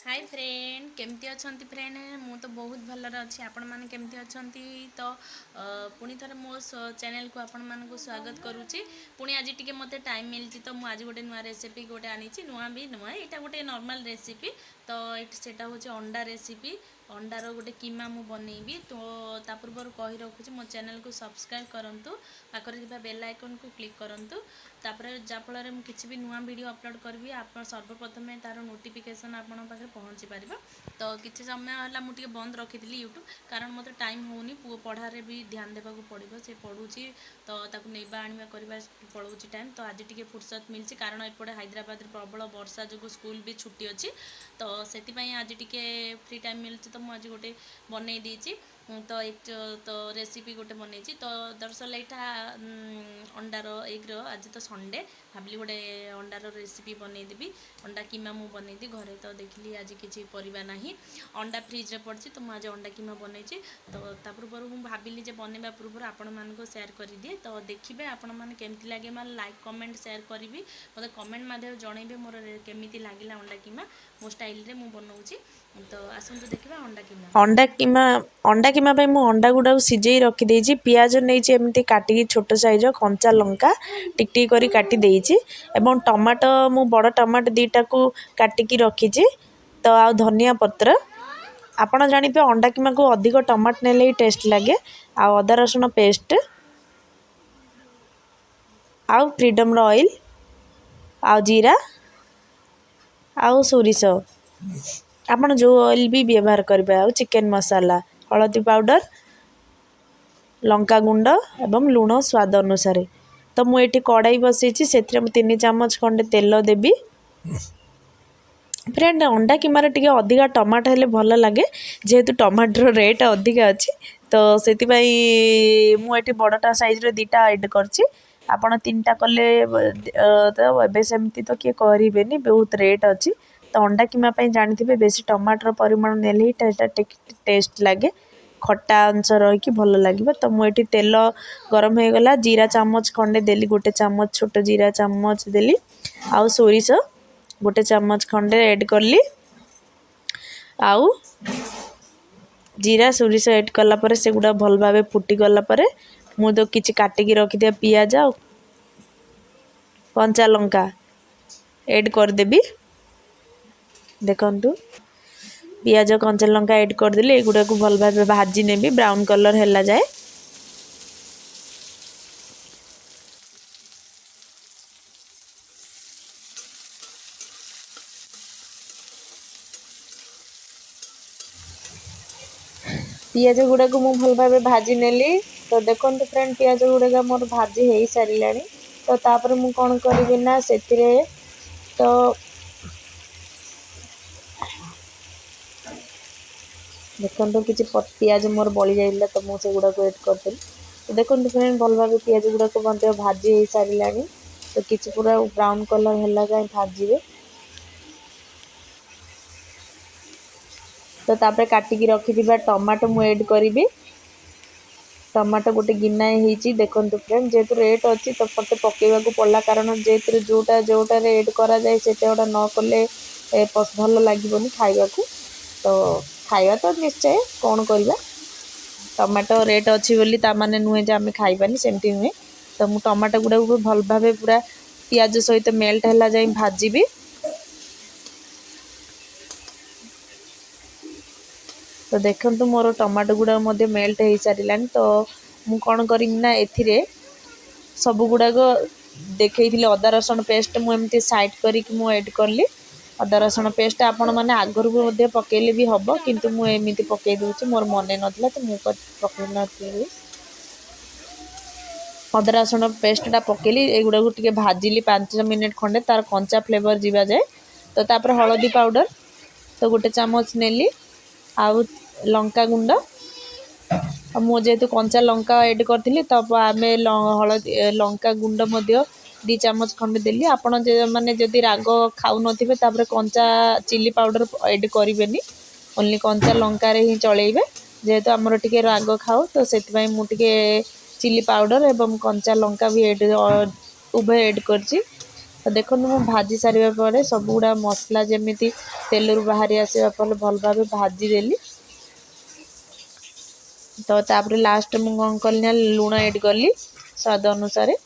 High friend, କେମିତି ଅଛନ୍ତି friend? ମୁଁ ତ ବହୁତ ଭଲରେ ଅଛି। ଆପଣମାନେ କେମିତି ଅଛନ୍ତି? ତ ପୁଣି ଥରେ ମୋ ଚ୍ୟାନେଲକୁ ଆପଣମାନଙ୍କୁ ସ୍ୱାଗତ କରୁଛି। ପୁଣି ଆଜି ଟିକେ ମୋତେ ଟାଇମ୍ ମିଳିଛି, ତ ମୁଁ ଆଜି ଗୋଟେ ନୂଆ ରେସିପି ଗୋଟେ ଆଣିଛି। ନୂଆ ବି ନୁହେଁ, ଏଇଟା ଗୋଟେ ନର୍ମାଲ ରେସିପି। ତ ଏଇଠି ସେଇଟା ହେଉଛି ଅଣ୍ଡା ରେସିପି। ଅଣ୍ଡାର ଗୋଟେ କିମା ମୁଁ ବନେଇବି। ତ ତା ପୂର୍ବରୁ କହି ରଖୁଛି, ମୋ ଚ୍ୟାନେଲକୁ ସବସ୍କ୍ରାଇବ୍ କରନ୍ତୁ, ପାଖରେ ଥିବା ବେଲ୍ ଆଇକନ୍କୁ କ୍ଲିକ୍ କରନ୍ତୁ, ତାପରେ ଯାହାଫଳରେ ମୁଁ କିଛି ବି ନୂଆ ଭିଡ଼ିଓ ଅପଲୋଡ଼ କରିବି, ଆପଣ ସର୍ବପ୍ରଥମେ ତା'ର ନୋଟିଫିକେସନ୍ ଆପଣଙ୍କ ପାଖରେ ପହଞ୍ଚି ପାରିବ। ତ କିଛି ସମୟ ହେଲା ମୁଁ ଟିକେ ବନ୍ଦ ରଖିଥିଲି ୟୁଟ୍ୟୁବ୍, କାରଣ ମୋତେ ଟାଇମ୍ ହେଉନି। ପୁଅ ପଢ଼ାରେ ବି ଧ୍ୟାନ ଦେବାକୁ ପଡ଼ିବ। ସେ ପଢ଼ୁଛି, ତ ତାକୁ ନେବା ଆଣିବା କରିବା ପଳାଉଛି ଟାଇମ୍। ତ ଆଜି ଟିକେ ଫୁର୍ସତ ମିଳିଛି, କାରଣ ଏପଟେ ହାଇଦ୍ରାବାଦରେ ପ୍ରବଳ ବର୍ଷା ଯୋଗୁଁ ସ୍କୁଲ ବି ଛୁଟି ଅଛି। ତ ସେଥିପାଇଁ ଆଜି ଟିକେ ଫ୍ରି ଟାଇମ୍ ମିଳୁଛି, ତ ମୁଁ ଆଜି ଗୋଟେ ବନେଇ ଦେଇଛି। ତ ଏକ ତ ରେସିପି ଗୋଟେ ବନେଇଛି। ତ ଦରଅସଲ ଏଇଟା ଅଣ୍ଡାର ଏଗ୍ର, ଆଜି ତ ସଣ୍ଡେ, ଭାବିଲି ଗୋଟେ ଅଣ୍ଡାର ରେସିପି ବନେଇଦେବି। ଅଣ୍ଡା କିମା ମୁଁ ବନେଇଦି ଘରେ। ତ ଦେଖିଲି ଆଜି କିଛି ପରିବା ନାହିଁ, ଅଣ୍ଡା ଫ୍ରିଜ୍ରେ ପଡ଼ିଛି, ତ ମୁଁ ଆଜି ଅଣ୍ଡା କିମା ବନେଇଛି। ତ ତା ପୂର୍ବରୁ ମୁଁ ଭାବିଲି ଯେ ବନେଇବା ପୂର୍ବରୁ ଆପଣମାନଙ୍କୁ ସେୟାର କରିଦିଏ। ତ ଦେଖିବେ ଆପଣମାନେ କେମିତି ଲାଗେ, ମାନେ ଲାଇକ୍, କମେଣ୍ଟ, ସେୟାର କରିବି। ମୋତେ କମେଣ୍ଟ ମାଧ୍ୟମରେ ଜଣେଇବେ ମୋର କେମିତି ଲାଗିଲା ଅଣ୍ଡା କିମା, ମୋ ଷ୍ଟାଇଲରେ ମୁଁ ବନଉଛି। ତ ଆସନ୍ତୁ ଦେଖିବା ଅଣ୍ଡା କିମା। ଅଣ୍ଡା କିମା, ଅଣ୍ଡା କିମା ପାଇଁ ମୁଁ ଅଣ୍ଡା ଗୁଡ଼ାକୁ ସିଝେଇ ରଖିଦେଇଛି। ପିଆଜ ନେଇଛି ଏମିତି କାଟିକି ଛୋଟ ସାଇଜ, କଞ୍ଚା ଲଙ୍କା ଟିକ ଟିକ କରି କାଟି ଦେଇଛି ଏବଂ ଟମାଟୋ ମୁଁ ବଡ଼ ଟମାଟୋ 2ଟାକୁ କାଟିକି ରଖିଛି, ତ ଆଉ ଧନିଆ ପତ୍ର। ଆପଣ ଜାଣିଥିବେ ଅଣ୍ଡା କିମାକୁ ଅଧିକ ଟମାଟୋ ନେଲେ ହିଁ ଟେଷ୍ଟ ଲାଗେ। ଆଉ ଅଦା ରସୁଣ ପେଷ୍ଟ, ଆଉ ଫ୍ରିଡ଼ମ୍ର ଅଏଲ୍, ଆଉ ଜିରା, ଆଉ ସୋରିଷ, ଆପଣ ଯେଉଁ ଅଏଲ୍ ବି ବ୍ୟବହାର କରିବେ, ଆଉ ଚିକେନ୍ ମସଲା, ହଳଦୀ ପାଉଡ଼ର, ଲଙ୍କା ଗୁଣ୍ଡ ଏବଂ ଲୁଣ ସ୍ୱାଦ ଅନୁସାରେ। ତ ମୁଁ ଏଠି କଡ଼ାଇ ବସେଇଛି, ସେଥିରେ ମୁଁ 3 ଚାମଚ ଖଣ୍ଡେ ତେଲ ଦେବି। ଫ୍ରେଣ୍ଡ, ଅଣ୍ଡା କିମାରେ ଟିକେ ଅଧିକା ଟମାଟୋ ହେଲେ ଭଲ ଲାଗେ। ଯେହେତୁ ଟମାଟୋର ରେଟ୍ ଅଧିକା ଅଛି, ତ ସେଥିପାଇଁ ମୁଁ ଏଠି ବଡ଼ଟା ସାଇଜ୍ର 2ଟା ଏଡ଼୍ କରିଛି। ଆପଣ 3ଟା କଲେ ତ ଏବେ ସେମିତି ତ କିଏ କରିବେନି, ବହୁତ ରେଟ୍ ଅଛି। ତ ଅଣ୍ଡା କିମା ପାଇଁ ଜାଣିଥିବେ ବେଶୀ ଟମାଟୋର ପରିମାଣ ନେଲେ ହିଁ ଏଇଟା ଟିକେ ଟେଷ୍ଟ ଲାଗେ, ଖଟା ଅଂଶ ରହିକି ଭଲ ଲାଗିବ। ତ ମୁଁ ଏଠି ତେଲ ଗରମ ହେଇଗଲା, ଜିରା ଚାମଚ ଖଣ୍ଡେ ଦେଲି, 1 ଚାମଚ ଛୋଟ ଜିରା ଚାମଚ ଦେଲି, ଆଉ ସୋରିଷ 1 ଚାମଚ ଖଣ୍ଡେ ଏଡ଼୍ କଲି। ଆଉ ଜିରା ସୋରିଷ ଏଡ଼୍ କଲା ପରେ ସେଗୁଡ଼ା ଭଲ ଭାବେ ଫୁଟିଗଲା ପରେ ମୁଁ ତ କିଛି କାଟିକି ରଖିଥିବା ପିଆଜ ଆଉ କଞ୍ଚା ଲଙ୍କା ଏଡ଼୍ କରିଦେବି। ଦେଖନ୍ତୁ, ପିଆଜ କଞ୍ଚା ଲଙ୍କା ଏଡ଼୍ କରିଦେଲି। ଏଗୁଡ଼ାକୁ ଭଲ ଭାବେ ଭାଜି ନେବି ବ୍ରାଉନ୍ କଲର୍ ହେଲା ଯାଏ। ପିଆଜ ଗୁଡ଼ାକୁ ମୁଁ ଭଲ ଭାବେ ଭାଜି ନେଲି। ତ ଦେଖନ୍ତୁ ଫ୍ରେଣ୍ଡ, ପିଆଜ ଗୁଡ଼ାକ ମୋର ଭାଜି ହେଇସାରିଲାଣି। ତ ତାପରେ ମୁଁ କ'ଣ କରିବି ନା ସେଥିରେ ତ ଦେଖନ୍ତୁ କିଛି ପିଆଜ ମୋର ବଳି ଯାଇଥିଲା, ତ ମୁଁ ସେଗୁଡ଼ାକୁ ଏଡ଼୍ କରିଦେଲି। ତ ଦେଖନ୍ତୁ ଫ୍ରେଣ୍ଡ, ଭଲ ଭାବେ ପିଆଜ ଗୁଡ଼ାକ ମଧ୍ୟ ଭାଜି ହେଇସାରିଲାଣି। ତ କିଛି ପୁରା ବ୍ରାଉନ୍ କଲର୍ ହେଲା ଯାଏଁ ଭାଜିବେ। ତ ତାପରେ କାଟିକି ରଖିଥିବା ଟମାଟୋ ମୁଁ ଏଡ଼୍ କରିବି। ଟମାଟୋ ଗୋଟେ ଗିନାଏ ହେଇଛି। ଦେଖନ୍ତୁ ଫ୍ରେଣ୍ଡ, ଯେହେତୁ ରେଟ୍ ଅଛି ତ ମୋତେ ପକାଇବାକୁ ପଡ଼ିଲା, କାରଣ ଯେହେତୁ ଯେଉଁଟା ଯେଉଁଟାରେ ଏଡ଼୍ କରାଯାଏ ସେଟା ଗୋଟା ନ କଲେ ଭଲ ଲାଗିବନି ଖାଇବାକୁ। ତ ଖାଇବା ତ ନିଶ୍ଚୟ, କ'ଣ କରିବା, ଟମାଟୋ ରେଟ୍ ଅଛି ବୋଲି ତା ମାନେ ନୁହେଁ ଯେ ଆମେ ଖାଇବାନି, ସେମିତି ନୁହେଁ। ତ ମୁଁ ଟମାଟୋ ଗୁଡ଼ାକୁ ଭଲ ଭାବେ ପୁରା ପିଆଜ ସହିତ ମେଲ୍ଟ ହେଲା ଯାଏଁ ଭାଜିବି। ତ ଦେଖନ୍ତୁ ମୋର ଟମାଟୋ ଗୁଡ଼ାକ ମଧ୍ୟ ମେଲ୍ଟ ହେଇସାରିଲାଣି। ତ ମୁଁ କ'ଣ କରିବି ନା ଏଥିରେ ସବୁ ଗୁଡ଼ାକ ଦେଖେଇଥିଲି ଅଦା ରସୁଣ ପେଷ୍ଟ, ମୁଁ ଏମିତି ସାଇଡ଼୍ କରିକି ମୁଁ ଏଡ଼୍ କଲି। ଅଦା ରସୁଣ ପେଷ୍ଟ ଆପଣମାନେ ଆଗରୁ ବି ମଧ୍ୟ ପକେଇଲେ ବି ହେବ, କିନ୍ତୁ ମୁଁ ଏମିତି ପକେଇ ଦେଉଛି, ମୋର ମନେ ନଥିଲା ତ ମୁଁ ପକେଇ ନଥିଲି। ଅଦା ରସୁଣ ପେଷ୍ଟଟା ପକେଇଲି, ଏଗୁଡ଼ାକୁ ଟିକେ ଭାଜିଲି 5 ମିନିଟ୍ ଖଣ୍ଡେ, ତାର କଞ୍ଚା ଫ୍ଲେଭର୍ ଯିବା ଯାଏ। ତ ତାପରେ ହଳଦୀ ପାଉଡ଼ର ତ 1 ଚାମଚ ନେଲି, ଆଉ ଲଙ୍କା ଗୁଣ୍ଡ। ଆଉ ମୁଁ ଯେହେତୁ କଞ୍ଚା ଲଙ୍କା ଏଡ଼୍ କରିଥିଲି, ତ ଆମେ ହଳଦୀ ଲଙ୍କା ଗୁଣ୍ଡ ମଧ୍ୟ 2 ଚାମଚ ଖଣ୍ଡେ ଦେଲି। ଆପଣ ମାନେ ଯଦି ରାଗ ଖାଉନଥିବେ ତାପରେ କଞ୍ଚା ଚିଲି ପାଉଡ଼ର ଏଡ଼୍ କରିବେନି, ଓନ୍ଲି କଞ୍ଚା ଲଙ୍କାରେ ହିଁ ଚଳେଇବେ। ଯେହେତୁ ଆମର ଟିକେ ରାଗ ଖାଉ, ତ ସେଥିପାଇଁ ମୁଁ ଟିକେ ଚିଲି ପାଉଡ଼ର ଏବଂ କଞ୍ଚା ଲଙ୍କା ବି ଏଡ଼୍ ଉଭୟ ଏଡ଼୍ କରିଛି। ତ ତ ଦେଖନ୍ତୁ, ମୁଁ ଭାଜି ସାରିବା ପରେ ସବୁଗୁଡ଼ା ମସଲା ଯେମିତି ତେଲରୁ ବାହାରି ଆସିବା ପରେ ଭଲ ଭାବେ ଭାଜିଦେଲି। ତ ତାପରେ ଲାଷ୍ଟ ମୁଁ କ'ଣ କଲି ନା ଲୁଣ ଏଡ଼୍ କଲି ସ୍ୱାଦ ଅନୁସାରେ।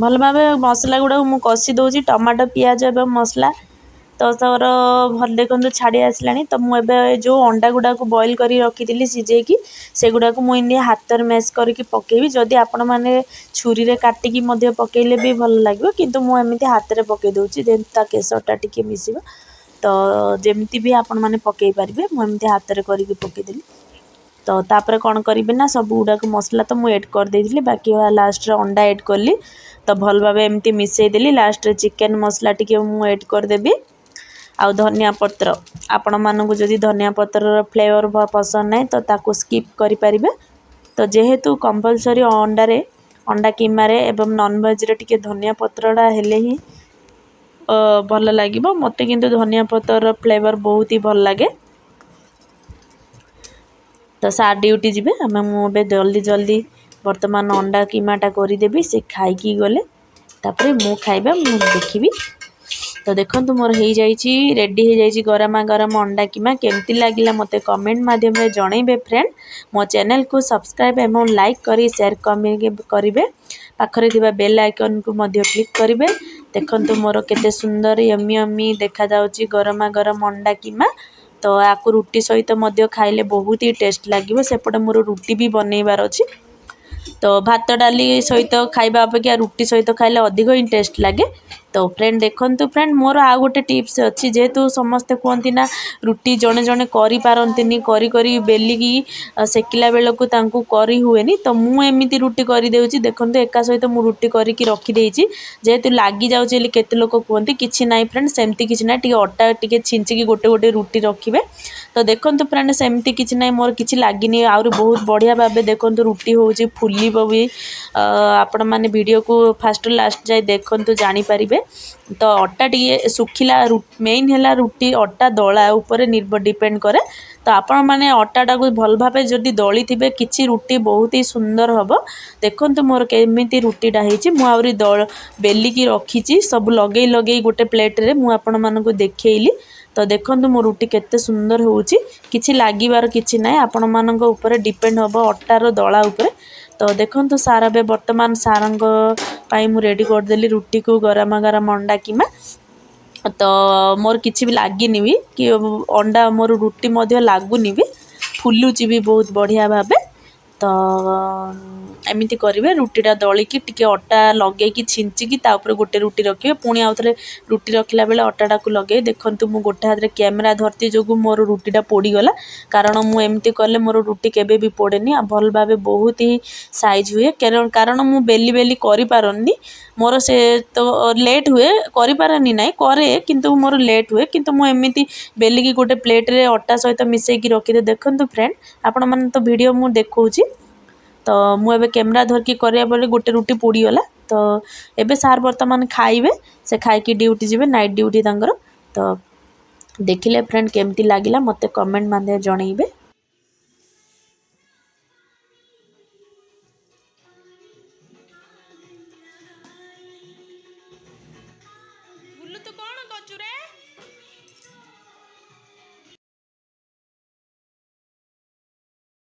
ଭଲ ଭାବେ ମସଲା ଗୁଡ଼ାକୁ ମୁଁ କଷି ଦେଉଛି, ଟମାଟୋ, ପିଆଜ ଏବଂ ମସଲା। ତ ତାର ଭଲ ଦେଖନ୍ତୁ ଛାଡ଼ି ଆସିଲାଣି। ତ ମୁଁ ଏବେ ଯେଉଁ ଅଣ୍ଡା ଗୁଡ଼ାକୁ ବଏଲ୍ କରି ରଖିଥିଲି ସିଝେଇକି, ସେଗୁଡ଼ାକୁ ମୁଁ ଏମିତି ହାତରେ ମ୍ୟାସ୍ କରିକି ପକାଇବି। ଯଦି ଆପଣମାନେ ଛୁରୀରେ କାଟିକି ମଧ୍ୟ ପକାଇଲେ ବି ଭଲ ଲାଗିବ, କିନ୍ତୁ ମୁଁ ଏମିତି ହାତରେ ପକାଇ ଦେଉଛି, ଯେମିତି ତା କେଶରଟା ଟିକେ ମିଶିବ। ତ ଯେମିତି ବି ଆପଣମାନେ ପକାଇ ପାରିବେ, ମୁଁ ଏମିତି ହାତରେ କରିକି ପକାଇଦେଲି। ତ ତାପରେ କ'ଣ କରିବି ନା ସବୁ ଗୁଡ଼ାକ ମସଲା ତ ମୁଁ ଏଡ଼୍ କରିଦେଇଥିଲି, ବାକି ଲାଷ୍ଟରେ ଅଣ୍ଡା ଏଡ଼୍ କଲି। ତ ଭଲ ଭାବେ ଏମିତି ମିଶାଇଦେଲି। ଲାଷ୍ଟରେ ଚିକେନ୍ ମସଲା ଟିକେ ମୁଁ ଏଡ଼୍ କରିଦେବି ଆଉ ଧନିଆ ପତ୍ର। ଆପଣମାନଙ୍କୁ ଯଦି ଧନିଆ ପତ୍ରର ଫ୍ଲେଭର୍ ପସନ୍ଦ ନାହିଁ, ତ ତାକୁ ସ୍କିପ୍ କରିପାରିବେ। ତ ଯେହେତୁ କମ୍ପଲସରି ଅଣ୍ଡାରେ, ଅଣ୍ଡା କିମାରେ ଏବଂ ନନଭେଜରେ ଟିକେ ଧନିଆ ପତ୍ରଟା ହେଲେ ହିଁ ଭଲ ଲାଗିବ। ମୋତେ କିନ୍ତୁ ଧନିଆ ପତ୍ରର ଫ୍ଲେଭର୍ ବହୁତ ହି ଭଲ ଲାଗେ। ତ ସାର୍ ଡ୍ୟୁଟି ଯିବେ, ଆମେ ମୁଁ ଏବେ ଜଲ୍ଦି ଜଲ୍ଦି ବର୍ତ୍ତମାନ ଅଣ୍ଡା କିମାଟା କରିଦେବି। ସେ ଖାଇକି ଗଲେ ତାପରେ ମୁଁ ଖାଇବା ମୁଁ ଦେଖିବି। ତ ଦେଖନ୍ତୁ, ମୋର ହେଇଯାଇଛି, ରେଡ଼ି ହେଇଯାଇଛି ଗରମା ଗରମ ଅଣ୍ଡା କିମା। କେମିତି ଲାଗିଲା ମୋତେ କମେଣ୍ଟ ମାଧ୍ୟମରେ ଜଣେଇବେ ଫ୍ରେଣ୍ଡ। ମୋ ଚ୍ୟାନେଲକୁ ସବସ୍କ୍ରାଇବ୍ ଏବଂ ଲାଇକ୍ କରି ସେୟାର କରିବେ, ପାଖରେ ଥିବା ବେଲ୍ ଆଇକନ୍କୁ ମଧ୍ୟ କ୍ଲିକ୍ କରିବେ। ଦେଖନ୍ତୁ, ମୋର କେତେ ସୁନ୍ଦର ୟମି ୟମି ଦେଖାଯାଉଛି ଗରମା ଗରମ ଅଣ୍ଡା କିମା। ତ ୟାକୁ ରୁଟି ସହିତ ମଧ୍ୟ ଖାଇଲେ ବହୁତ ହି ଟେଷ୍ଟ ଲାଗିବ। ସେପଟେ ମୋର ରୁଟି ବି ବନେଇବାର ଅଛି। ତ ଭାତ ଡାଲି ସହିତ ଖାଇବା ଅପେକ୍ଷା ରୁଟି ସହିତ ଖାଇଲେ ଅଧିକ ହିଁ ଟେଷ୍ଟ ଲାଗେ। ତ ଫ୍ରେଣ୍ଡ ଦେଖନ୍ତୁ, ଫ୍ରେଣ୍ଡ, ମୋର ଆଉ ଗୋଟେ ଟିପ୍ସ ଅଛି। ଯେହେତୁ ସମସ୍ତେ କୁହନ୍ତି ନା ରୁଟି ଜଣେ ଜଣେ କରିପାରନ୍ତିନି, କରି କରି ବେଲିକି ସେକିଲା ବେଳକୁ ତାଙ୍କୁ କରି ହୁଏନି, ତ ମୁଁ ଏମିତି ରୁଟି କରିଦେଉଛି। ଦେଖନ୍ତୁ, ଏକା ସହିତ ମୁଁ ରୁଟି କରିକି ରଖିଦେଇଛି। ଯେହେତୁ ଲାଗିଯାଉଛି ବୋଲି କେତେ ଲୋକ କୁହନ୍ତି, କିଛି ନାହିଁ ଫ୍ରେଣ୍ଡ, ସେମିତି କିଛି ନାହିଁ। ଟିକେ ଅଟା ଟିକେ ଛିଞ୍ଚିକି ଗୋଟେ ଗୋଟେ ରୁଟି ରଖିବେ। ତ ଦେଖନ୍ତୁ ଫ୍ରେଣ୍ଡ, ସେମିତି କିଛି ନାହିଁ, ମୋର କିଛି ଲାଗିନି। ଆହୁରି ବହୁତ ବଢ଼ିଆ ଭାବେ ଦେଖନ୍ତୁ ରୁଟି ହେଉଛି, ଫୁଲିବ ବି। ଆପଣମାନେ ଭିଡ଼ିଓକୁ ଫାଷ୍ଟରୁ ଲାଷ୍ଟ ଯାଏ ଦେଖନ୍ତୁ, ଜାଣିପାରିବେ। ତ ଅଟା ଟିକେ ଶୁଖିଲା, ମେନ୍ ହେଲା ରୁଟି ଅଟା ଦଳା ଉପରେ ନିର୍ଭର ଡିପେଣ୍ଡ କରେ। ତ ଆପଣମାନେ ଅଟାଟାକୁ ଭଲ ଭାବେ ଯଦି ଦଳିଥିବେ, କିଛି ରୁଟି ବହୁତ ହି ସୁନ୍ଦର ହେବ। ଦେଖନ୍ତୁ ମୋର କେମିତି ରୁଟିଟା ହେଇଛି। ମୁଁ ଆହୁରି ଦଳ ବେଲିକି ରଖିଛି, ସବୁ ଲଗେଇ ଲଗେଇ ଗୋଟେ ପ୍ଲେଟ୍ରେ ମୁଁ ଆପଣମାନଙ୍କୁ ଦେଖେଇଲି। ତ ଦେଖନ୍ତୁ ମୋ ରୁଟି କେତେ ସୁନ୍ଦର ହେଉଛି, କିଛି ଲାଗିବାର କିଛି ନାହିଁ। ଆପଣମାନଙ୍କ ଉପରେ ଡିପେଣ୍ଡ ହେବ, ଅଟାର ଦଳା ଉପରେ। ତ ଦେଖନ୍ତୁ, ସାର୍ ଏବେ ବର୍ତ୍ତମାନ ସାର୍ଙ୍କ ପାଇଁ ମୁଁ ରେଡ଼ି କରିଦେଲି ରୁଟିକୁ ଗରମ ଗରମ ଅଣ୍ଡା କିମା। ତ ମୋର କିଛି ବି ଲାଗିନି ବି କି ଅଣ୍ଡା, ମୋର ରୁଟି ମଧ୍ୟ ଲାଗୁନି ବି, ଫୁଲୁଛି ବି ବହୁତ ବଢ଼ିଆ ଭାବେ। ତ ଏମିତି କରିବେ, ରୁଟିଟା ଦଳିକି ଟିକେ ଅଟା ଲଗେଇକି ଛିଞ୍ଚିକି ତା ଉପରେ ଗୋଟେ ରୁଟି ରଖିବେ। ପୁଣି ଆଉ ଥରେ ରୁଟି ରଖିଲା ବେଳେ ଅଟାଟାକୁ ଲଗେଇ ଦେଖନ୍ତୁ। ମୁଁ ଗୋଟେ ହାତରେ କ୍ୟାମେରା ଧରିଛି ଯୋଗୁଁ ମୋର ରୁଟିଟା ପୋଡ଼ିଗଲା, କାରଣ ମୁଁ ଏମିତି କଲେ ମୋର ରୁଟି କେବେ ବି ପୋଡ଼େନି ଆଉ ଭଲ ଭାବେ ବହୁତ ହି ସାଇଜ୍ ହୁଏ। କାରଣ ମୁଁ ବେଲି ବେଲି କରିପାରନି, ମୋର ସେ ତ ଲେଟ୍ ହୁଏ। କରିପାରେନି ନାହିଁ, କରେ, କିନ୍ତୁ ମୋର ଲେଟ୍ ହୁଏ। କିନ୍ତୁ ମୁଁ ଏମିତି ବେଲିକି ଗୋଟେ ପ୍ଲେଟ୍ରେ ଅଟା ସହିତ ମିଶାଇକି ରଖିଦିଏ। ଦେଖନ୍ତୁ ଫ୍ରେଣ୍ଡ, ଆପଣମାନେ ତ ଭିଡ଼ିଓ ମୁଁ ଦେଖାଉଛି। ତ ମୁଁ ଏବେ କ୍ୟାମେରା ଧରିକି କରିବା ବେଳେ ଗୋଟେ ରୁଟି ପୋଡ଼ିଗଲା। ତ ଏବେ ସାର୍ ବର୍ତ୍ତମାନ ଖାଇବେ, ସେ ଖାଇକି ଡ୍ୟୁଟି ଯିବେ, ନାଇଟ୍ ଡ୍ୟୁଟି ତାଙ୍କର। ତ ଦେଖିଲେ ଫ୍ରେଣ୍ଡ, କେମିତି ଲାଗିଲା ମୋତେ କମେଣ୍ଟ ମାଧ୍ୟମରେ ଜଣେଇବେ।